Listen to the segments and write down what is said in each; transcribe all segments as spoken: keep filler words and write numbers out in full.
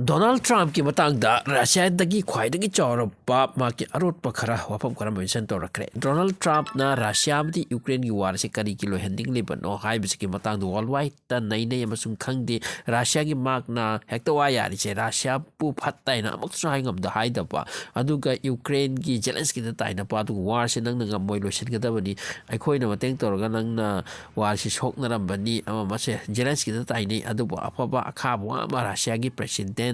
Donald ꯇ꯭ꯔꯝꯞꯀꯤ ꯃꯇꯥꯡꯗ ꯔꯁꯤꯌꯥꯗꯒꯤ ꯈ꯭ꯋꯥꯏꯗꯒꯤ ꯆꯥꯎꯔꯕ ꯃꯍꯥꯛꯀꯤ ꯑꯔꯣꯠꯄ ꯈꯔ ꯋꯥꯐꯝ ꯈꯔ mention ꯇꯧꯔꯛꯈ꯭ꯔꯦ꯫ ꯗꯣꯅꯥꯜꯗ ꯇ꯭ꯔꯝꯞꯅ ꯔꯁꯤꯌꯥ ꯑꯃꯗꯤ ꯌꯨꯀ꯭ꯔꯦꯟꯒꯤ war ꯑꯁꯤ ꯀꯔꯤꯒꯤ ꯂꯣꯏꯍꯟꯅꯤꯡꯂꯤꯕꯅꯣ ꯍꯥꯏꯕꯁꯤꯒꯤ ꯃꯇꯥꯡꯗ world wide ꯇ ꯅꯩꯅꯩ ꯑꯃꯁꯨꯡ ꯈꯪꯗꯦ꯫ ꯔꯁꯤꯌꯥꯒꯤ ꯃꯍꯥꯛꯅ ꯍꯦꯛꯇ ꯋꯥ ꯌꯥꯔꯤꯁꯦ, ꯔꯁꯤꯌꯥꯕꯨ ꯐꯠꯇ ꯍꯥꯏꯅ ꯑꯃꯨꯛꯁꯨ ꯍꯥꯏ ꯉꯝꯗ ꯍꯥꯏꯗꯕ, ꯑꯗꯨꯒ ꯌꯨꯀ꯭ꯔꯦꯟꯒꯤ ꯖꯦꯂꯦꯟꯁꯀꯤꯗ ꯇꯥꯏꯅꯕ, ꯑꯗꯨꯒ warꯁꯦ ꯅꯪꯅ ꯉꯝꯃꯣꯏ, ꯂꯣꯏꯁꯤꯟꯒꯗꯕꯅꯤ, ꯑꯩꯈꯣꯏꯅ ꯃꯇꯦꯡ ꯇꯧꯔꯒ ꯅꯪꯅ warꯁꯤ ꯁꯣꯛꯅꯔꯝꯕꯅꯤ ꯑꯃ ꯑꯃꯁꯦ ꯖꯦꯂꯦꯟꯁꯀꯤꯗ ꯇꯥꯏꯅꯩ꯫ ꯑꯗꯨꯕꯨ ꯑꯐꯕ ꯑꯈꯥꯕ ꯋꯥ ꯑꯃ ꯔꯁꯤꯌꯥꯒꯤ president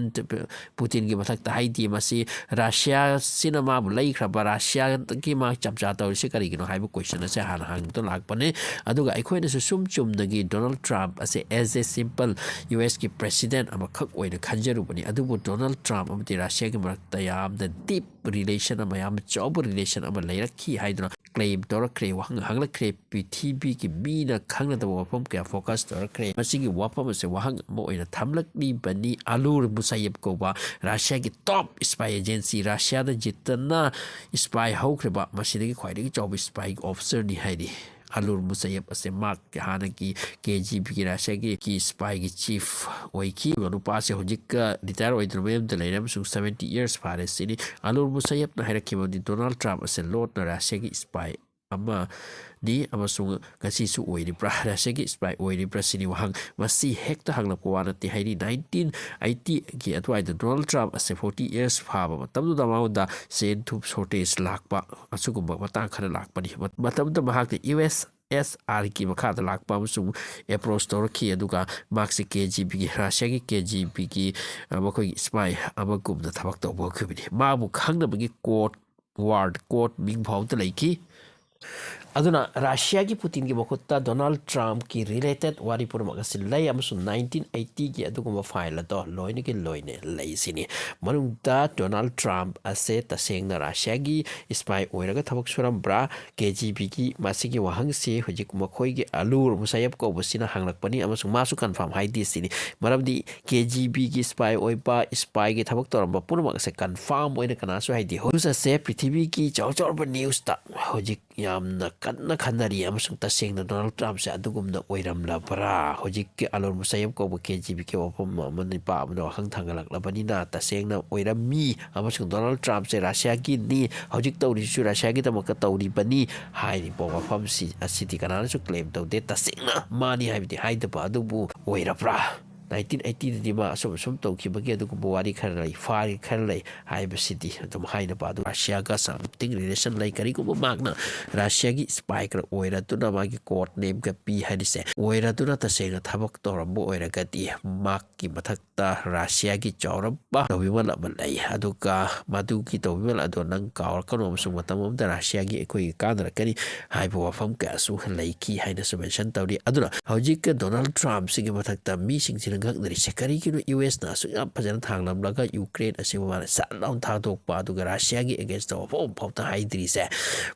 ꯄꯨꯇꯤꯟꯒꯤ ꯃꯊꯛꯇ ꯍꯥꯏꯗꯦ꯫ ꯃꯁꯤ ꯔꯁꯤꯌꯥꯁꯤꯅ ꯃꯥꯕꯨ ꯂꯩꯈ꯭ꯔꯕ, ꯔꯁꯤꯌꯥꯒꯤ ꯃꯥ ꯆꯞꯆꯥ ꯇꯧꯔꯤꯁꯦ ꯀꯔꯤꯒꯤꯅꯣ ꯍꯥꯏꯕ question ꯑꯁꯦ ꯍꯥꯟꯅ ꯍꯪꯗꯨꯅ ꯂꯥꯛꯄꯅꯦ꯫ ꯑꯗꯨꯒ ꯑꯩꯈꯣꯏꯅꯁꯨ ꯁꯨꯝ ꯆꯨꯝꯅꯒꯤ ꯗꯣꯅꯥꯜꯗ ꯇ꯭ꯔꯝꯞ ꯑꯁꯦ as a simple ꯌꯨ ꯑꯦꯁꯀꯤ president ꯑꯃꯈꯛ ꯑꯣꯏꯅ ꯈꯟꯖꯔꯨꯕꯅꯤ꯫ ꯑꯗꯨꯕꯨ ꯗꯣꯅꯥꯜꯗ ꯇ꯭ꯔꯝꯞ ꯑꯃꯗꯤ ꯔꯁꯤꯌꯥꯒꯤ ꯃꯔꯛꯇ ꯌꯥꯝꯅ deep relation ꯑꯃ, ꯌꯥꯝꯅ ꯆꯥꯎꯕ relation ꯑꯃ ꯂꯩꯔꯛꯈꯤ ꯍꯥꯏꯗꯨꯅ claim ꯇꯧꯔꯛꯈ꯭ꯔꯦ, ꯋꯥꯍꯪ ꯍꯪꯂꯛꯈ꯭ꯔꯦ꯫ ꯄ꯭ꯔꯤꯊꯤꯕꯤꯒꯤ ꯃꯤꯅ ꯈꯪꯅꯗꯕ ꯋꯥꯐꯝ ꯀꯌꯥ focus ꯇꯧꯔꯛꯈ꯭ꯔꯦ꯫ ꯃꯁꯤꯒꯤ ꯋꯥꯐꯝ ꯑꯁꯦ ꯋꯥꯍꯪ ꯑꯃ ꯑꯣꯏꯅ ꯊꯝꯂꯛꯂꯤꯕꯅꯤ꯫ ꯑꯂꯨꯔ ꯃꯨꯁꯥꯌꯦꯕ ꯀꯧꯕ ꯔꯁꯤꯌꯥꯒꯤ top spy agency, ꯔꯁꯤꯌꯥꯗ ꯖꯤꯠꯇꯅ spy ꯍꯧꯈ꯭ꯔꯕ, ꯃꯁꯤꯗꯒꯤ ꯈ꯭ꯋꯥꯏꯗꯒꯤ ꯆꯥꯎꯕ spy officerꯅꯤ ꯍꯥꯏꯔꯤ꯫ ꯑꯂꯨꯔ ꯃꯨꯁꯥꯌꯦꯕ ꯑꯁꯦ ꯃꯍꯥꯛ ꯍꯥꯟꯅꯒꯤ ꯀꯦ ꯖꯤ ꯕꯤꯒꯤ ꯔꯁꯤꯌꯥꯒꯤ ꯀꯤ spyꯒꯤ chief ꯑꯣꯏꯈꯤ꯫ ꯅꯨꯄꯥꯁꯦ ꯍꯧꯖꯤꯛꯀ retire ꯑꯣꯏꯗꯨꯅ ꯃꯌꯨꯝꯗ ꯂꯩꯔꯦ ꯑꯃꯁꯨꯡ seventy years ꯐꯥꯔꯦ ꯁꯤꯅꯤ꯫ ꯑꯂꯨꯔ ꯃꯨꯁꯥꯌꯦꯕꯅ ꯍꯥꯏꯔꯛꯈꯤꯕꯗꯤ ꯗꯣꯅꯥꯜꯗ ꯇ꯭ꯔꯝꯞ ꯑꯁꯦ ꯂꯣꯠꯅ ꯔꯁꯤꯌꯥꯒꯤ spy ꯑꯃꯅꯤ ꯑꯃꯁꯨꯡ ꯉꯁꯤꯁꯨ ꯑꯣꯏꯔꯤꯕ꯭ꯔꯥ, ꯔꯁꯤꯌꯥꯒꯤ spy ꯑꯣꯏꯔꯤꯕ꯭ꯔꯥ ꯁꯤꯅꯤ ꯋꯥꯍꯪ꯫ ꯃꯁꯤ ꯍꯦꯛꯇ ꯍꯪꯂꯛꯄ ꯋꯥ ꯅꯠꯇꯦ ꯍꯥꯏꯔꯤ꯫ ꯅꯥꯏꯟꯇꯤꯟ ꯑꯩꯠꯇꯤꯒꯤ ꯑꯗꯨꯋꯥꯏꯗ ꯗꯣꯅꯥꯜꯗ ꯇ꯭ꯔꯝꯞ ꯑꯁꯦ forty years ꯐꯥꯕ ꯃꯇꯝꯗꯨꯗ ꯃꯉꯣꯟꯗ ꯁꯦꯟ ꯊꯨꯝ shortage ꯂꯥꯛꯄ, ꯑꯁꯤꯒꯨꯝꯕ ꯃꯇꯥꯡ ꯈꯔ ꯂꯥꯛꯄꯅꯤ꯫ ꯃ-, ꯃꯇꯝꯗꯨꯗ ꯃꯍꯥꯛꯅ ꯌꯨ ꯑꯦꯁ ꯑꯦꯁ ꯑꯥꯔꯒꯤ ꯃꯈꯥꯗ ꯂꯥꯛꯄ ꯑꯃꯁꯨꯡ approach ꯇꯧꯔꯛꯈꯤ, ꯑꯗꯨꯒ ꯃꯍꯥꯛꯁꯦ ꯀꯦ ꯖꯤ ꯕꯤꯒꯤ, ꯔꯁꯤꯌꯥꯒꯤ ꯀꯦ ꯖꯤ ꯕꯤꯒꯤ, ꯑ, ꯃꯈꯣꯏꯒꯤ spy ꯑꯃꯒꯨꯝꯅ ꯊꯕꯛ ꯇꯧꯕ ꯍꯧꯈꯤꯕꯅꯤ꯫ ꯃꯥꯕꯨ ꯈꯪꯅꯕꯒꯤ code word, code ꯃꯤꯡ ꯐꯥꯎꯗ ꯂꯩꯈꯤ꯫ ꯑꯗꯨꯅ ꯔꯁꯤꯌꯥꯒꯤ ꯄꯨꯇꯤꯟꯒꯤ ꯃꯈꯨꯠꯇ ꯗꯣꯅꯥꯜꯗ ꯇ꯭ꯔꯝꯞꯀꯤ related ꯋꯥꯔꯤ ꯄꯨꯝꯅꯃꯛ ꯑꯁꯤ ꯂꯩ, ꯑꯃꯁꯨꯡ ꯅꯥꯏꯟꯇꯤꯟ ꯑꯩꯠꯇꯤꯒꯤ ꯑꯗꯨꯒꯨꯝꯕ file ꯑꯗꯣ ꯂꯣꯏꯅꯒꯤ ꯂꯣꯏꯅ ꯂꯩ ꯁꯤꯅꯤ꯫ ꯃꯅꯨꯡꯗ ꯗꯣꯅꯥꯜꯗ ꯇ꯭ꯔꯝꯞ ꯑꯁꯦ ꯇꯁꯦꯡꯅ ꯔꯁꯤꯌꯥꯒꯤ spy ꯑꯣꯏꯔꯒ ꯊꯕꯛ ꯁꯨꯔꯝꯕ꯭ꯔꯥ? ꯀꯦ ꯖꯤ ꯕꯤꯒꯤ ꯃꯁꯤꯒꯤ ꯋꯥꯍꯪꯁꯤ ꯍꯧꯖꯤꯛ ꯃꯈꯣꯏꯒꯤ ꯑꯂꯨꯔ ꯃꯨꯁꯥꯌꯦꯕ ꯀꯧꯕꯁꯤꯅ ꯍꯪꯂꯛꯄꯅꯤ, ꯑꯃꯁꯨꯡ ꯃꯥꯁꯨ confirm ꯍꯥꯏꯗꯦ ꯁꯤꯅꯤ꯫ ꯃꯔꯝꯗꯤ ꯀꯦ ꯖꯤ ꯕꯤꯒꯤ spy ꯑꯣꯏꯕ, spyꯒꯤ ꯊꯕꯛ ꯇꯧꯔꯝꯕ ꯄꯨꯝꯅꯃꯛ ꯑꯁꯦ confirm ꯑꯣꯏꯅ ꯀꯅꯥꯁꯨ ꯍꯥꯏꯗꯦ꯫ News ꯑꯁꯦ ꯄ꯭ꯔꯤꯊꯤꯕꯤꯒꯤ ꯆꯥꯎ ꯆꯥꯎꯔꯕ newsꯇ ꯍꯧꯖꯤꯛ ꯌꯥꯝꯅ ꯀꯟꯅ ꯈꯟꯅꯔꯤ꯫ ꯑꯃꯁꯨꯡ ꯇꯁꯦꯡꯅ ꯗꯣꯅꯥꯜꯗ ꯇ꯭ꯔꯝꯞꯁꯦ ꯑꯗꯨꯒꯨꯝꯅ ꯑꯣꯏꯔꯝꯂꯕ꯭ꯔꯥ? ꯍꯧꯖꯤꯛꯀꯤ ꯑꯂꯣꯟ ꯃꯨꯁꯥꯌꯦꯞ ꯀꯧꯕ ꯀꯦ ꯖꯤ ꯕꯤ ꯀꯦ ꯋꯥꯐꯝ ꯑꯃ ꯅꯤꯄꯥ ꯑꯃꯅ ꯋꯥꯍꯪ ꯊꯥꯡꯒꯠꯂꯛꯂꯕꯅꯤꯅ, ꯇꯁꯦꯡꯅ ꯑꯣꯏꯔꯝꯃꯤ꯫ ꯑꯃꯁꯨꯡ ꯗꯣꯅꯥꯜꯗ ꯇ꯭ꯔꯝꯞꯁꯦ ꯔꯁꯤꯌꯥꯒꯤꯅꯤ, ꯍꯧꯖꯤꯛ ꯇꯧꯔꯤꯁꯤꯁꯨ ꯔꯁꯤꯌꯥꯒꯤꯗꯃꯛꯇ ꯇꯧꯔꯤꯕꯅꯤ ꯍꯥꯏꯔꯤꯕ ꯋꯥꯐꯝꯁꯤ ꯑꯁꯤꯗꯤ ꯀꯅꯥꯅꯁꯨ ꯀ꯭ꯂꯦꯝ ꯇꯧꯗꯦ꯫ ꯇꯁꯦꯡꯅ ꯃꯥꯅꯤ ꯍꯥꯏꯕꯗꯤ ꯍꯥꯏꯗꯕ ꯑꯗꯨꯕꯨ ꯑꯣꯏꯔꯕ꯭ꯔꯥ? ꯅꯥꯏꯟꯇꯤꯟ ꯑꯩꯠꯇꯤꯗꯗꯤ ꯃꯥ ꯑꯁꯨꯝ ꯑꯁꯨꯝ ꯇꯧꯈꯤꯕꯒꯤ ꯑꯗꯨꯒꯨꯝꯕ ꯋꯥꯔꯤ ꯈꯔ ꯂꯩ, ꯐꯥꯔꯤ ꯈꯔ ꯂꯩ ꯍꯥꯏꯕꯁꯤꯗꯤ ꯑꯗꯨꯝ ꯍꯥꯏꯅꯕ ꯑꯗꯨ ꯔꯁꯤꯌꯥꯒ something relation ꯂꯩ꯫ ꯀꯔꯤꯒꯨꯝꯕ ꯃꯍꯥꯛꯅ ꯔꯁꯤꯌꯥꯒꯤ ꯁ꯭ꯄꯥꯏ ꯈꯔ ꯑꯣꯏꯔꯗꯨꯅ ꯃꯥꯒꯤ ꯀꯣꯗ ꯅꯦꯝꯒ ꯄꯤ ꯍꯥꯏꯔꯤꯁꯦ ꯑꯣꯏꯔꯗꯨꯅ ꯇꯁꯦꯡꯅ ꯊꯕꯛ ꯇꯧꯔꯝꯕ ꯑꯣꯏꯔꯒꯗꯤ, ꯃꯍꯥꯛꯀꯤ ꯃꯊꯛꯇ ꯔꯁꯤꯌꯥꯒꯤ ꯆꯥꯎꯔꯝꯕ ꯇꯧꯕꯤꯃꯜ ꯑꯃ ꯂꯩ꯫ ꯑꯗꯨꯒ ꯃꯗꯨꯒꯤ ꯇꯧꯕꯤꯃꯜ ꯑꯗꯣ ꯅꯪ ꯀꯥꯎꯔꯛꯀꯅꯨ, ꯑꯃꯁꯨꯡ ꯃꯇꯝ ꯑꯃꯗ ꯔꯁꯤꯌꯥꯒꯤ ꯑꯩꯈꯣꯏꯒꯤ ꯀꯥꯟꯅꯔꯛꯀꯅꯤ ꯍꯥꯏꯕ ꯋꯥꯐꯝ ꯀꯌꯥꯁꯨ ꯂꯩꯈꯤ ꯍꯥꯏꯅꯁꯨ ꯃꯦꯟꯁꯟ ꯇꯧꯔꯤ꯫ ꯑꯗꯨꯅ ꯍꯧꯖꯤꯛꯀꯤ ꯗꯣꯅꯥꯜꯗ ꯇ꯭ꯔꯝꯞꯁꯤꯒꯤ ꯃꯊꯛꯇ ꯃꯤꯁꯤꯡꯁꯤꯅ ꯉꯛꯅꯔꯤꯁꯦ ꯀꯔꯤꯒꯤꯅꯣ? ꯌꯨ ꯑꯦꯁꯅ ꯑꯁꯨꯛ ꯌꯥꯝ ꯐꯖꯅ ꯊꯥꯡꯂꯝꯂꯒ ꯌꯨꯀ꯭ꯔꯦꯟ ꯑꯁꯤꯕꯨ ꯃꯥꯅ ꯁꯠ ꯂꯥꯎꯅ ꯊꯥꯗꯣꯛꯄ, ꯑꯗꯨꯒ ꯔꯁꯤꯌꯥꯒꯤ ꯑꯦꯒꯦꯟꯁꯇ ꯋꯥꯐꯝ ꯑꯃꯐꯥꯎꯇ ꯍꯥꯏꯗ꯭ꯔꯤꯁꯦ,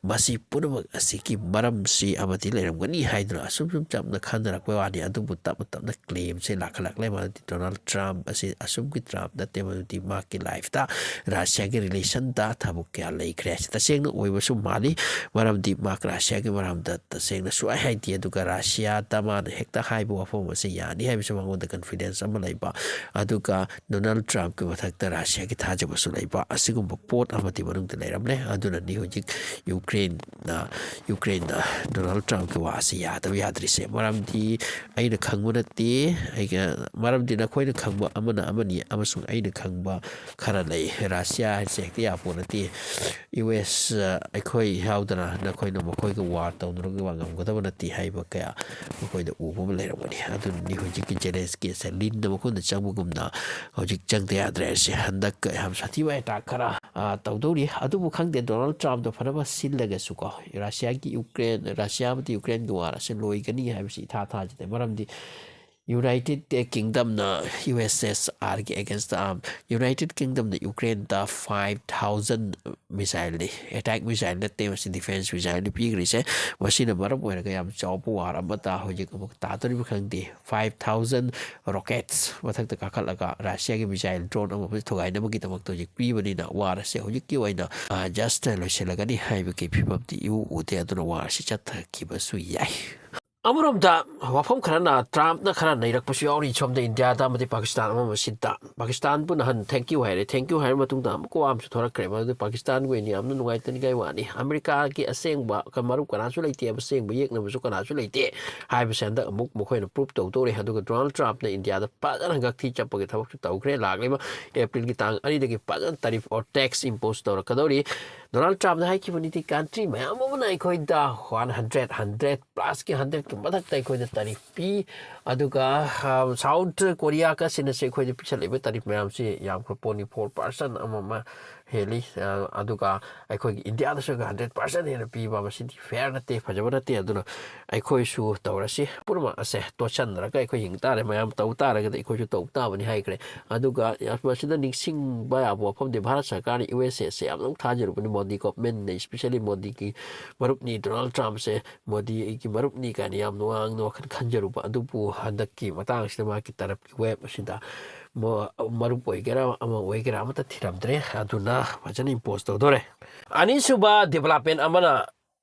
ꯃꯁꯤ ꯄꯨꯝꯅꯃꯛ ꯑꯁꯤꯒꯤ ꯃꯔꯝꯁꯤ ꯑꯃꯗꯤ ꯂꯩꯔꯝꯒꯅꯤ ꯍꯥꯏꯗꯨꯅ ꯑꯁꯨꯝ ꯁꯨꯝ ꯆꯝꯅ ꯈꯟꯅꯔꯛꯄ ꯋꯥꯅꯤ꯫ ꯑꯗꯨꯕꯨ ꯇꯞꯅ ꯇꯞꯅ ꯀ꯭ꯂꯦꯝꯁꯦ ꯂꯥꯛꯈꯠꯂꯛꯂꯦ꯫ ꯃꯗꯨꯗꯤ ꯗꯣꯅꯥꯜꯗ ꯇ꯭ꯔꯝꯞ ꯑꯁꯤ ꯑꯁꯨꯝꯒꯤ ꯇ꯭ꯔꯝꯞ ꯅꯠꯇꯦ, ꯃꯗꯨꯗꯤ ꯃꯍꯥꯛꯀꯤ ꯂꯥꯏꯐꯇ ꯔꯁꯤꯌꯥꯒꯤ ꯔꯤꯂꯦꯁꯟꯗ ꯊꯕꯛ ꯀꯌꯥ ꯂꯩꯈ꯭ꯔꯦ꯫ ꯑꯁꯤ ꯇꯁꯦꯡꯅ ꯑꯣꯏꯕꯁꯨ ꯃꯥꯜꯂꯤ, ꯃꯔꯝꯗꯤ ꯃꯍꯥꯛ ꯔꯁꯤꯌꯥꯒꯤ ꯃꯔꯝꯗ ꯇꯁꯦꯡꯅ ꯁꯨꯛꯍꯥꯏ ꯍꯥꯏꯗꯦ꯫ ꯑꯗꯨꯒ ꯔꯁꯤꯌꯥꯗ ꯃꯥꯅ ꯍꯦꯛꯇ ꯍꯥꯏꯕ ꯋꯥꯐꯝ ꯑꯁꯤ ꯌꯥꯅꯤ ꯍꯥꯏꯕꯁꯤ ꯃꯉꯣꯟꯗ ꯀꯟꯐꯤꯗꯦꯟꯁ ꯑꯃ ꯂꯩꯕ, ꯑꯗꯨꯒ ꯗꯣꯅꯥꯜꯗ ꯇ꯭ꯔꯝꯞꯀꯤ ꯃꯊꯛꯇ ꯔꯁꯤꯌꯥꯒꯤ ꯊꯥꯖꯕꯁꯨ ꯂꯩꯕ, ꯑꯁꯤꯒꯨꯝꯕ ꯄꯣꯠ ꯑꯃꯗꯤ ꯃꯅꯨꯡꯗ ꯂꯩꯔꯝꯂꯦ꯫ ꯑꯗꯨꯅꯅꯤ ꯍꯧꯖꯤꯛ ꯌꯨꯀ꯭ꯔꯦꯟꯅ, ꯌꯨꯀ꯭ꯔꯦꯟꯅ ꯗꯣꯅꯥꯜꯗ ꯇ꯭ꯔꯝꯞꯀꯤ ꯋꯥ ꯑꯁꯤ ꯌꯥꯗꯕ ꯌꯥꯗ꯭ꯔꯤꯁꯦ꯫ ꯃꯔꯝꯗꯤ ꯑꯩꯅ ꯈꯪꯕ ꯅꯠꯇꯦ, ꯑꯩꯒ, ꯃꯔꯝꯗꯤ ꯅꯈꯣꯏꯅ ꯈꯪꯕ ꯑꯃꯅ ꯑꯃꯅꯤ, ꯑꯃꯁꯨꯡ ꯑꯩꯅ ꯈꯪꯕ ꯈꯔ ꯂꯩ꯫ ꯔꯁꯤꯌꯥ ꯍꯥꯏꯁꯦ ꯍꯦꯛꯇ ꯌꯥꯄꯣꯠ ꯅꯠꯇꯦ꯫ ꯌꯨ ꯑꯦꯁ ꯑꯩꯈꯣꯏ ꯌꯥꯎꯗꯅ ꯅꯈꯣꯏꯅ ꯃꯈꯣꯏꯒ ꯋꯥꯔ ꯇꯧꯅꯔꯒ ꯋꯥ ꯉꯝꯒꯗꯕ ꯅꯠꯇꯦ ꯍꯥꯏꯕ ꯀꯌꯥ ꯃꯈꯣꯏꯗ ꯎꯕ ꯑꯃ ꯂꯩꯔꯝꯒꯅꯤ꯫ ꯑꯗꯨꯅꯅꯤ ꯍꯧꯖꯤꯛꯀꯤ ꯖꯦꯂꯦꯟꯁꯀꯤ ꯑꯁꯦ ꯂꯤꯟꯅ ꯃꯈꯨꯟꯗ ꯆꯪꯕꯒꯨꯝꯅ ꯍꯧꯖꯤꯛ ꯆꯪꯗ ꯌꯥꯗ꯭ꯔꯦ ꯍꯥꯏꯁꯦ꯫ ꯍꯟꯗꯛ ꯌꯥꯝ ꯁꯥꯊꯤꯕ ꯑꯦꯇꯥꯛ ꯈꯔ, ꯑ, ꯇꯧꯗꯧꯔꯤ꯫ ꯑꯗꯨꯕꯨ ꯈꯪꯗꯦ, ꯗꯣꯅꯥꯜꯗ ꯇ꯭ꯔꯝꯞꯇꯣ ꯐꯅꯕ ꯁꯤꯜꯂꯒꯁꯨꯀꯣ, ꯔꯁꯤꯌꯥꯒꯤ ꯌꯨꯀ꯭ꯔꯦꯟ, ꯔꯁꯤꯌꯥ ꯑꯃꯗꯤ ꯌꯨꯀ꯭ꯔꯦꯟꯒꯤ ꯋꯥꯔ ꯑꯁꯤ ꯂꯣꯏꯒꯅꯤ ꯍꯥꯏꯕꯁꯤ ꯏꯊꯥ ꯊꯥꯖꯗꯦ꯫ ꯃꯔꯝꯗꯤ United Kingdomꯅ U S S Rꯒꯤ againstꯇ, United Kingdomꯅ Ukraineꯗ five thousand missileꯅꯤ, attack missile ꯅꯠꯇꯦ, ꯃꯁꯤ defense missileꯅꯤ ꯄꯤꯈ꯭ꯔꯤꯁꯦ꯫ ꯃꯁꯤꯅ ꯃꯔꯝ ꯑꯣꯏꯔꯒ ꯌꯥꯝ ꯆꯥꯎꯕ war ꯑꯃꯇ ꯍꯧꯖꯤꯛ ꯑꯃꯨꯛ ꯇꯥꯗꯣꯔꯤꯕ ꯈꯪꯗꯦ꯫ Five thousand rockets ꯃꯊꯛꯇ ꯀꯥꯈꯠꯂꯒ Russiaꯒꯤ missile drone ꯑꯃꯕꯨ ꯊꯨꯒꯥꯏꯅꯕꯒꯤꯗꯃꯛꯇ ꯍꯧꯖꯤꯛ ꯄꯤꯕꯅꯤꯅ war ꯑꯁꯦ ꯍꯧꯖꯤꯛꯀꯤ ꯑꯣꯏꯅ, ꯑ, just ꯂꯣꯏꯁꯤꯜꯂꯒꯅꯤ ꯍꯥꯏꯕꯒꯤ ꯐꯤꯕꯝꯗꯤ ꯏꯎ ꯎꯗꯦ꯫ ꯑꯗꯨꯅ war ꯑꯁꯤ ꯆꯠꯊꯈꯤꯕꯁꯨ ꯌꯥꯏ꯫ ꯑꯃꯔꯣꯝꯗ ꯋꯥꯐꯝ ꯈꯔꯅ ꯇ꯭ꯔꯝꯞꯅ ꯈꯔ ꯅꯩꯔꯛꯄꯁꯨ ꯌꯥꯎꯔꯤ꯫ ꯁꯣꯝꯗ ꯏꯟꯗꯤꯌꯥꯗ ꯑꯃꯗꯤ ꯄꯥꯀꯤꯁꯇꯥꯟ ꯑꯃ ꯃꯁꯤꯗ ꯄꯥꯀꯤꯁꯇꯥꯟꯕꯨ ꯅꯍꯥꯟ thank you ꯍꯥꯏꯔꯦ꯫ Thank you ꯍꯥꯏꯔ ꯃꯇꯨꯡꯗ ꯑꯃꯨꯛꯀ ꯋꯥ ꯑꯃꯁꯨ ꯊꯣꯔꯛꯈ꯭ꯔꯦ꯫ ꯃꯗꯨꯗꯤ ꯄꯥꯀꯤꯁꯇꯥꯟꯒꯤ ꯑꯣꯏꯅ ꯌꯥꯝꯅ ꯅꯨꯡꯉꯥꯏꯇꯅꯤꯡꯉꯥꯏ ꯋꯥꯅꯤ꯫ ꯑꯃꯦꯔꯤꯀꯥꯒꯤ ꯑꯁꯦꯡꯕ ꯀ-, ꯃꯔꯨꯞ ꯀꯅꯥꯁꯨ ꯂꯩꯇꯦ, ꯑꯁꯦꯡꯕ ꯌꯦꯛꯅꯕꯁꯨ ꯀꯅꯥꯁꯨ ꯂꯩꯇꯦ ꯍꯥꯏꯕꯁꯦ ꯍꯟꯗꯛ ꯑꯃꯨꯛ ꯃꯈꯣꯏꯅ prove ꯇꯧꯗꯧꯔꯦ꯫ ꯑꯗꯨꯒ ꯗꯣꯅꯥꯜꯗ ꯇ꯭ꯔꯝꯞꯅ ꯏꯟꯗꯤꯌꯥꯗ ꯐꯖꯅ ꯍꯟꯗꯛ ꯊꯤ ꯆꯠꯄꯒꯤ ꯊꯕꯛꯁꯨ ꯇꯧꯈ꯭ꯔꯦ꯫ ꯂꯥꯛꯂꯤꯕ ꯑꯦꯄ꯭ꯔꯤꯜꯒꯤ ꯇꯥꯡ ꯑꯅꯤꯗꯒꯤ ꯐꯖꯅ tariff or tax impose ꯇꯧꯔꯛꯀꯗꯧꯔꯤ꯫ ꯗꯣꯅꯥꯜꯗ ꯇ꯭ꯔꯝꯞꯅ ꯍꯥꯏꯈꯤꯕꯅꯤꯗꯤ country ꯃꯌꯥꯝ ꯑꯃꯅ ꯑꯩꯈꯣꯏꯗ one hundred, hundred plus ꯀꯤ hundred ꯀꯤ ꯃꯊꯛꯇ ꯑꯩꯈꯣꯏꯗ tariff ꯄꯤ꯫ ꯑꯗꯨꯒ, ꯑ, ꯁꯥꯎꯠ ꯀꯣꯔꯤꯌꯥꯒꯁꯤꯅꯁꯨ ꯑꯩꯈꯣꯏꯗ ꯄꯤꯁꯜꯂꯛꯏꯕ tariff ꯃꯌꯥꯝꯁꯤ ꯌꯥꯝꯈ꯭ꯔ ꯄꯣꯠꯅꯤ, four percent ꯑꯃ ꯑꯃ ꯍꯦꯜꯂꯤ꯫ ꯑ, ꯑꯗꯨꯒ ꯑꯩꯈꯣꯏꯒꯤ ꯏꯟꯗꯤꯌꯥꯗꯁꯨ hundred percent ꯍꯦꯟꯅ ꯄꯤꯕ, ꯃꯁꯤꯗꯤ fair ꯅꯠꯇꯦ, ꯐꯖꯕ ꯅꯠꯇꯦ꯫ ꯑꯗꯨꯅ ꯑꯩꯈꯣꯏꯁꯨ ꯇꯧꯔꯁꯤ, ꯄꯨꯝꯅꯃꯛ ꯑꯁꯦ ꯇꯣꯠꯁꯟꯅꯔꯒ ꯑꯩꯈꯣꯏ ꯍꯤꯡ ꯇꯥꯔꯦ, ꯃꯌꯥꯝ ꯇꯧ ꯇꯥꯔꯒꯗꯤ ꯑꯩꯈꯣꯏꯁꯨ ꯇꯧ ꯇꯥꯕꯅꯤ ꯍꯥꯏꯈ꯭ꯔꯦ꯫ ꯑꯗꯨꯒ ꯃꯁꯤꯗ ꯅꯤꯡꯁꯤꯡꯕ ꯌꯥꯕ ꯋꯥꯐꯝꯗꯤ ꯚꯥꯔꯠ ꯁꯔꯀꯥꯔꯅ U S S ꯁꯦ ꯌꯥꯝꯅ ꯊꯥꯖꯔꯨꯕꯅꯤ, ꯃꯣꯗꯤ government ꯅ, especially ꯃꯣꯗꯤꯒꯤ ꯃꯔꯨꯞꯅꯤ, ꯗꯣꯅꯥꯜꯗ ꯇ꯭ꯔꯝꯞꯁꯦ ꯃꯣꯗꯤ ꯑꯩꯒꯤ ꯃꯔꯨꯞꯅꯤ ꯀꯥꯏꯅ ꯌꯥꯝꯅ ꯋꯥꯡꯅ ꯋꯥꯈꯜ ꯈꯟꯖꯔꯨꯕ ꯑꯗꯨꯕꯨ ꯍꯟꯗꯛꯀꯤ ꯃꯇꯥꯡꯁꯤꯗ ꯃꯥꯒꯤ ꯇꯔꯞꯀꯤ wave ꯑꯁꯤꯗ ꯃꯣ-, ꯃꯔꯨꯞ ꯑꯣꯏꯒꯦꯔꯥ ꯑꯃ ꯑꯣꯏꯒꯦꯔꯥ ꯑꯃꯠꯇ ꯊꯤꯔꯝꯗ꯭ꯔꯦ꯫ ꯑꯗꯨꯅ ꯐꯖꯅ impose ꯇꯧꯗꯣꯔꯦ꯫ ꯑꯅꯤꯁꯨꯕ development ꯑꯃꯅ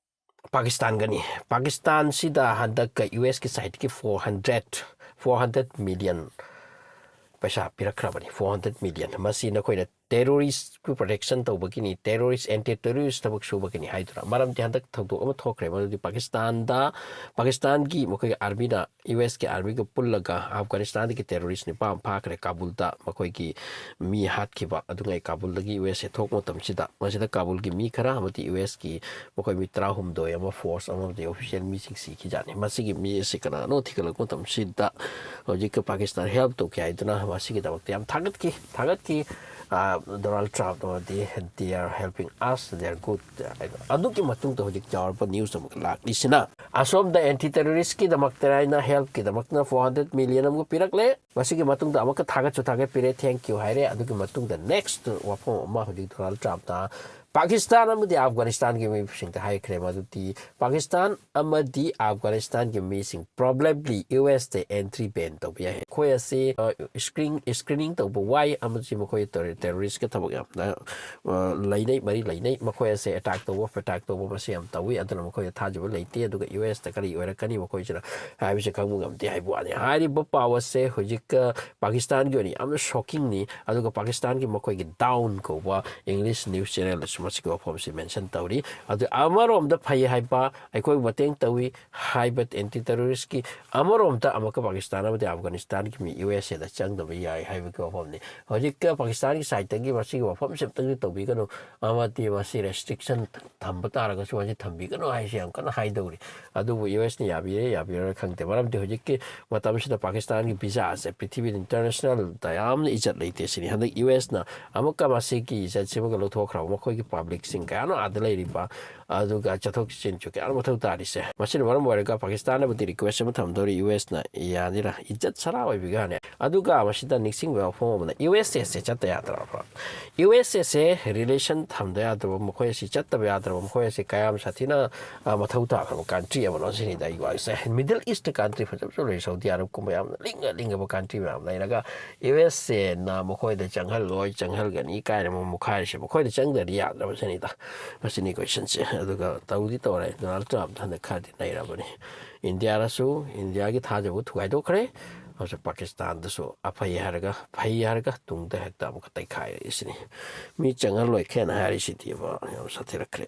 ꯄꯥꯀꯤꯁꯇꯥꯟꯒꯅꯤ꯫ ꯄꯥꯀꯤꯁꯇꯥꯟꯁꯤꯗ ꯍꯟꯗꯛꯀ U S ꯀꯤ side ꯀꯤ four hundred, four hundred million ꯄꯩꯁꯥ ꯄꯤꯔꯛꯈ꯭ꯔꯕꯅꯤ, four hundred million꯫ ꯃꯁꯤ ꯅꯈꯣꯏꯅ terrorist ꯀꯤ protection ꯇꯧꯕꯒꯤꯅꯤ, terrorist, anti terrorist ꯊꯕꯛ ꯁꯨꯕꯒꯤꯅꯤ ꯍꯥꯏꯗꯨꯅ꯫ ꯃꯔꯝꯗꯤ ꯍꯟꯗꯛ ꯊꯧꯗꯣꯛ ꯑꯃ ꯊꯣꯛꯈ꯭ꯔꯦ, ꯃꯗꯨꯗꯤ ꯄꯥꯀꯤꯁꯇꯥꯟꯗ, ꯄꯥꯀꯤꯁꯇꯥꯟꯒꯤ ꯃꯈꯣꯏꯒꯤ army ꯅ U S ꯀꯤ army ꯒ ꯄꯨꯜꯂꯒ ꯑꯐꯒꯥꯅꯤꯁꯇꯥꯟꯗꯒꯤ terrorist ꯅꯤꯄꯥ ꯑꯃ ꯐꯥꯈ꯭ꯔꯦ, ꯀꯥꯕꯨꯜꯗ ꯃꯈꯣꯏꯒꯤ ꯃꯤ ꯍꯥꯠꯈꯤꯕ꯫ ꯑꯗꯨꯉꯩ ꯀꯥꯕꯨꯜꯗꯒꯤ U S ꯁꯦ ꯊꯣꯛꯄ ꯃꯇꯝꯁꯤꯗ ꯃꯁꯤꯗ ꯀꯥꯕꯨꯜꯒꯤ ꯃꯤ ꯈꯔ ꯑꯃꯗꯤ U S ꯀꯤ ꯃꯈꯣꯏ ꯃꯤ ꯇꯔꯥꯍꯨꯝꯗꯣꯏ ꯑꯃ, force ꯑꯃꯗꯤ official ꯃꯤꯁꯤꯡ ꯁꯤꯈꯤꯖꯥꯠꯅꯤ꯫ ꯃꯁꯤꯒꯤ ꯃꯤ ꯑꯁꯤ ꯀꯅꯥꯅꯣ ꯊꯤꯒꯠꯂꯛꯄ ꯃꯇꯝꯁꯤꯗ ꯍꯧꯖꯤꯛꯀꯤ ꯄꯥꯀꯤꯁꯇꯥꯟ help ꯇꯧꯈꯤ ꯍꯥꯏꯗꯨꯅ ꯃꯁꯤꯒꯤꯗꯃꯛꯇ ꯌꯥꯝ ꯊꯥꯒꯠꯈꯤ, ꯊꯥꯒꯠꯈꯤ꯫ ꯗꯣꯅꯥꯜꯗ ꯇ꯭ꯔꯝꯞ ꯑꯃꯗꯤ "They are helping us, they are good" ꯍꯥꯏꯅ꯫ ꯑꯗꯨꯒꯤ ꯃꯇꯨꯡꯗ ꯍꯧꯖꯤꯛ ꯆꯥꯎꯔꯕ ꯅ꯭ꯌꯨꯁ ꯑꯃꯒ ꯂꯥꯛꯂꯤꯁꯤꯅ, ꯑꯁꯣꯝꯗ ꯑꯦꯟꯇꯤ ꯇꯦꯔꯣꯔꯤꯁꯀꯤꯗꯃꯛꯇ ꯑꯩꯅ ꯍꯦꯜꯞꯀꯤꯗꯃꯛꯇꯅ ꯐꯣꯔ ꯍꯟꯗ꯭ꯔꯦꯠ ꯃꯤꯂꯤꯌꯟ ꯑꯃꯒ ꯄꯤꯔꯛꯂꯦ꯫ ꯃꯁꯤꯒꯤ ꯃꯇꯨꯡꯗ ꯑꯃꯨꯛꯀ ꯊꯥꯒꯠꯁꯨ ꯊꯥꯒꯠꯄꯤꯔꯦ, "Thank you" ꯍꯥꯏꯔꯦ꯫ ꯑꯗꯨꯒꯤ ꯃꯇꯨꯡꯗ ꯅꯦꯛꯁ ꯋꯥꯐꯝ ꯑꯃ ꯍꯧꯖꯤꯛ ꯗꯣꯅꯥꯜꯗ ꯇ꯭ꯔꯝꯞꯅ ꯄꯥꯀꯤꯁꯇꯥꯟ ꯑꯃꯗꯤ ꯑꯐꯒꯥꯅꯤꯁꯇꯥꯟꯒꯤ ꯃꯤꯁꯤꯡꯗ ꯍꯥꯏꯈ꯭ꯔꯦ, ꯃꯗꯨꯗꯤ ꯄꯥꯀꯤꯁꯇꯥꯟ ꯑꯃꯗꯤ ꯑꯐꯒꯥꯅꯤꯁꯇꯥꯟꯒꯤ ꯃꯤꯁꯤꯡ ꯄ꯭ꯔꯣꯕꯦꯕ꯭ꯂꯤ ꯌꯨ ꯑꯦꯁꯇ ꯑꯦꯟꯇ꯭ꯔꯤ ꯕꯦꯟ ꯇꯧꯕ ꯌꯥꯏ꯫ ꯃꯈꯣꯏ ꯑꯁꯤ, ꯑ, ꯁ꯭ꯀ꯭ꯔꯤꯟ-, ꯁ꯭ꯀ꯭ꯔꯤꯅꯤꯡ ꯇꯧꯕ ꯋꯥꯏ ꯑꯃꯁꯨꯡ ꯃꯈꯣꯏ ꯇꯦꯔꯣ-, ꯇꯦꯔꯣꯔꯤꯁꯀ ꯊꯕꯛ ꯌꯥꯝꯅ, ꯑ, ꯂꯩꯅꯩ, ꯃꯔꯤ ꯂꯩꯅꯩ꯫ ꯃꯈꯣꯏ ꯑꯁꯦ ꯑꯦꯇꯥꯛ ꯇꯧꯕ, ꯑꯦꯇꯥꯛ ꯇꯧꯕ ꯃꯁꯤ ꯌꯥꯝ ꯇꯧꯏ꯫ ꯑꯗꯨꯅ ꯃꯈꯣꯏꯗ ꯊꯥꯖꯕ ꯂꯩꯇꯦ꯫ ꯑꯗꯨꯒ ꯌꯨ ꯑꯦꯁꯇ ꯀꯔꯤ ꯑꯣꯏꯔꯛꯀꯅꯤ ꯃꯈꯣꯏꯁꯤꯅ ꯍꯥꯏꯕꯁꯤ ꯈꯪꯕ ꯉꯝꯗꯦ ꯍꯥꯏꯕ ꯋꯥꯅꯤ꯫ ꯍꯥꯏꯔꯤꯕ ꯄꯥꯎ ꯑꯁꯦ ꯍꯧꯖꯤꯛ, ꯑ, ꯄꯥꯀꯤꯁꯇꯥꯟꯒꯤ ꯑꯣꯏꯅ ꯌꯥꯝꯅ ꯁꯣꯛꯀꯤꯡꯅꯤ꯫ ꯑꯗꯨꯒ ꯄꯥꯀꯤꯁꯇꯥꯟꯒꯤ ꯃꯈꯣꯏꯒꯤ ꯗꯥꯎꯟ ꯀꯧꯕ ꯏꯪꯂꯤꯁ ꯅ꯭ꯌꯨꯁ ꯆꯦꯅꯦꯜꯗꯁꯨ ꯃꯁꯤꯒꯤ ꯋꯥꯐꯝꯁꯤ ꯃꯦꯟꯁꯟ ꯇꯧꯔꯤ꯫ ꯑꯗꯨ ꯑꯃꯔꯣꯝꯗ ꯐꯩ ꯍꯥꯏꯕ, ꯑꯩꯈꯣꯏꯕꯨ ꯃꯇꯦꯡ ꯇꯧꯏ ꯍꯥꯏꯕ ꯑꯦꯟꯇꯤ ꯇꯦꯔꯣꯔꯤꯁꯀꯤ, ꯑꯃꯔꯣꯝꯗ ꯑꯃꯨꯛꯀ ꯄꯥꯀꯤꯁꯇꯥꯟ ꯑꯃꯗꯤ ꯑꯐꯒꯥꯅꯤꯁꯇꯥꯟꯒꯤ ꯃꯤ ꯌꯨ ꯑꯦꯁ ꯑꯦꯗ ꯆꯪꯗꯕ ꯌꯥꯏ ꯍꯥꯏꯕꯒꯤ ꯋꯥꯐꯝꯅꯤ꯫ ꯍꯧꯖꯤꯛꯀ ꯄꯥꯀꯤꯁꯇꯥꯟꯒꯤ ꯁꯥꯏꯠꯇꯒꯤ ꯃꯁꯤꯒꯤ ꯋꯥꯐꯝꯁꯤ ꯑꯝꯇꯪꯗꯤ ꯇꯧꯕꯤꯒꯅꯨ, ꯑꯃꯗꯤ ꯃꯁꯤ ꯔꯦꯁꯇ꯭ꯔꯤꯛꯁꯟ ꯊꯝꯕ ꯇꯥꯔꯒꯁꯨ ꯃꯁꯤ ꯊꯝꯕꯤꯒꯅꯨ ꯍꯥꯏꯁꯤ ꯌꯥꯝ ꯀꯟꯅ ꯍꯥꯏꯗꯧꯔꯤ꯫ ꯑꯗꯨꯕꯨ ꯌꯨ ꯑꯦꯁꯅ ꯌꯥꯕꯤꯔꯦ ꯌꯥꯕꯤꯔꯣꯏ ꯈꯪꯗꯦ꯫ ꯃꯔꯝꯗꯤ ꯍꯧꯖꯤꯛꯀꯤ ꯃꯇꯝꯁꯤꯗ ꯄꯥꯀꯤꯁꯇꯥꯟꯒꯤ ꯚꯤꯖꯥꯁꯦ ꯄ꯭ꯔꯤꯊꯤꯕꯤꯗ ꯏꯟꯇꯔꯅꯦꯁꯅꯦꯜꯗ ꯌꯥꯝꯅ ꯏꯖꯠ ꯂꯩꯇꯦ ꯁꯤꯅꯤ꯫ ꯍꯟꯗꯛ ꯌꯨ ꯑꯦꯁꯅ ꯑꯃꯨꯛꯀ ꯃꯁꯤꯒꯤ ꯏꯖꯠꯁꯤꯃꯒ ꯂꯧꯊꯣꯛꯈ꯭ꯔꯕ, ꯃꯈꯣꯏꯒꯤ ꯄꯕ꯭ꯂꯤꯛꯁꯤꯡ ꯀꯌꯥꯅꯣ ꯑꯥꯗ ꯂꯩꯔꯤꯕ, ꯑꯗꯨꯒ ꯆꯠꯊꯣꯛ ꯆꯠꯁꯤꯟꯁꯨ ꯀꯌꯥꯅꯣ ꯃꯊꯧ ꯇꯥꯔꯤꯁꯦ꯫ ꯃꯁꯤꯅ ꯃꯔꯝ ꯑꯣꯏꯔꯒ ꯄꯥꯀꯤꯁꯇꯥꯟꯅꯕꯨꯗꯤ ꯔꯤꯀ꯭ꯋꯦꯁ ꯑꯃ ꯊꯝꯗꯧꯔꯤ, ꯌꯨ ꯑꯦꯁꯅ ꯌꯥꯅꯤꯔ? ꯏꯖꯠ ꯁꯔꯥ ꯑꯣꯏꯕꯤꯒꯅꯦ꯫ ꯑꯗꯨꯒ ꯃꯁꯤꯗ ꯅꯤꯡꯁꯤꯡꯕ ꯋꯥꯐꯝ ꯑꯃꯅ, ꯌꯨ ꯑꯦꯁ ꯑꯦꯁꯦ ꯆꯠꯇ ꯌꯥꯗ꯭ꯔꯕ? ꯌꯨ ꯑꯦꯁ ꯑꯦꯁꯦ ꯔꯤꯂꯦꯁꯟ ꯊꯝꯗ ꯌꯥꯗ꯭ꯔꯕ, ꯃꯈꯣꯏ ꯑꯁꯤ ꯆꯠꯇꯕ ꯌꯥꯗ꯭ꯔꯕ, ꯃꯈꯣꯏ ꯑꯁꯤ ꯀꯌꯥꯝ ꯁꯥꯊꯤꯅ, ꯑ, ꯃꯊꯧ ꯇꯥꯈ꯭ꯔꯕ ꯀꯟꯇ꯭ꯔꯤ ꯑꯃꯅꯣ ꯁꯤꯅꯤꯗ ꯑꯩꯒꯤ ꯋꯥꯔꯤꯁꯦ꯫ ꯃꯤꯗꯜ ꯏꯁꯇ ꯀꯟꯇ꯭ꯔꯤ ꯐꯖ ꯐꯖꯕ ꯂꯩ, ꯁꯥꯎꯗꯤ ꯑꯔꯕꯀꯨꯝꯕ ꯌꯥꯝꯅ ꯂꯤꯡꯉ ꯂꯤꯡꯉꯕ ꯀꯟꯇ꯭ꯔꯤ ꯃꯌꯥꯝ ꯂꯩꯔꯒ ꯌꯨ ꯑꯦꯁ ꯑꯦꯅ ꯃꯈꯣꯏꯗ ꯆꯪꯍꯜꯂꯣꯏ, ꯆꯪꯍꯜꯒꯅꯤ ꯀꯥꯏꯅ ꯑꯃꯨꯛ ꯃꯨꯛꯈꯥꯏꯔꯤꯁꯦ, ꯃꯈꯣꯏꯗ ꯆꯪꯗ꯭ꯔꯗꯤ ꯌꯥꯗ꯭ꯔꯕ ꯁꯤꯅꯤꯗ꯫ ꯃꯁꯤꯅꯤ ꯀꯣꯏꯁꯟꯁꯦ꯫ ꯑꯗꯨꯒ ꯇꯧꯗꯤ ꯇꯧꯔꯦ, ꯗꯣꯅꯥꯜꯗ ꯇ꯭ꯔꯝꯞ ꯍꯟꯗꯛ ꯈꯔꯗꯤ ꯅꯩꯔꯕꯅꯤ꯫ ꯏꯟꯗꯤꯌꯥꯗꯁꯨ ꯏꯟꯗꯤꯌꯥꯒꯤ ꯊꯥꯖꯕ ꯊꯨꯒꯥꯏꯗꯣꯛꯈ꯭ꯔꯦ꯫ ꯍꯧꯖꯤꯛ ꯄꯥꯀꯤꯁꯇꯥꯟꯗꯁꯨ ꯑꯐꯩ ꯍꯥꯏꯔꯒ, ꯐꯩ ꯍꯥꯏꯔꯒ ꯇꯨꯡꯗ ꯍꯦꯛꯇ ꯑꯃꯨꯛꯀ ꯇꯩꯈꯥꯏꯔꯛꯏꯁꯤꯅꯤ꯫ ꯃꯤ ꯆꯪꯍꯜꯂꯣꯏ ꯈꯦꯅ ꯍꯥꯏꯔꯤꯁꯤꯗꯤꯕ ꯌꯥꯝ ꯁꯥꯊꯤꯔꯛꯈ꯭ꯔꯦ꯫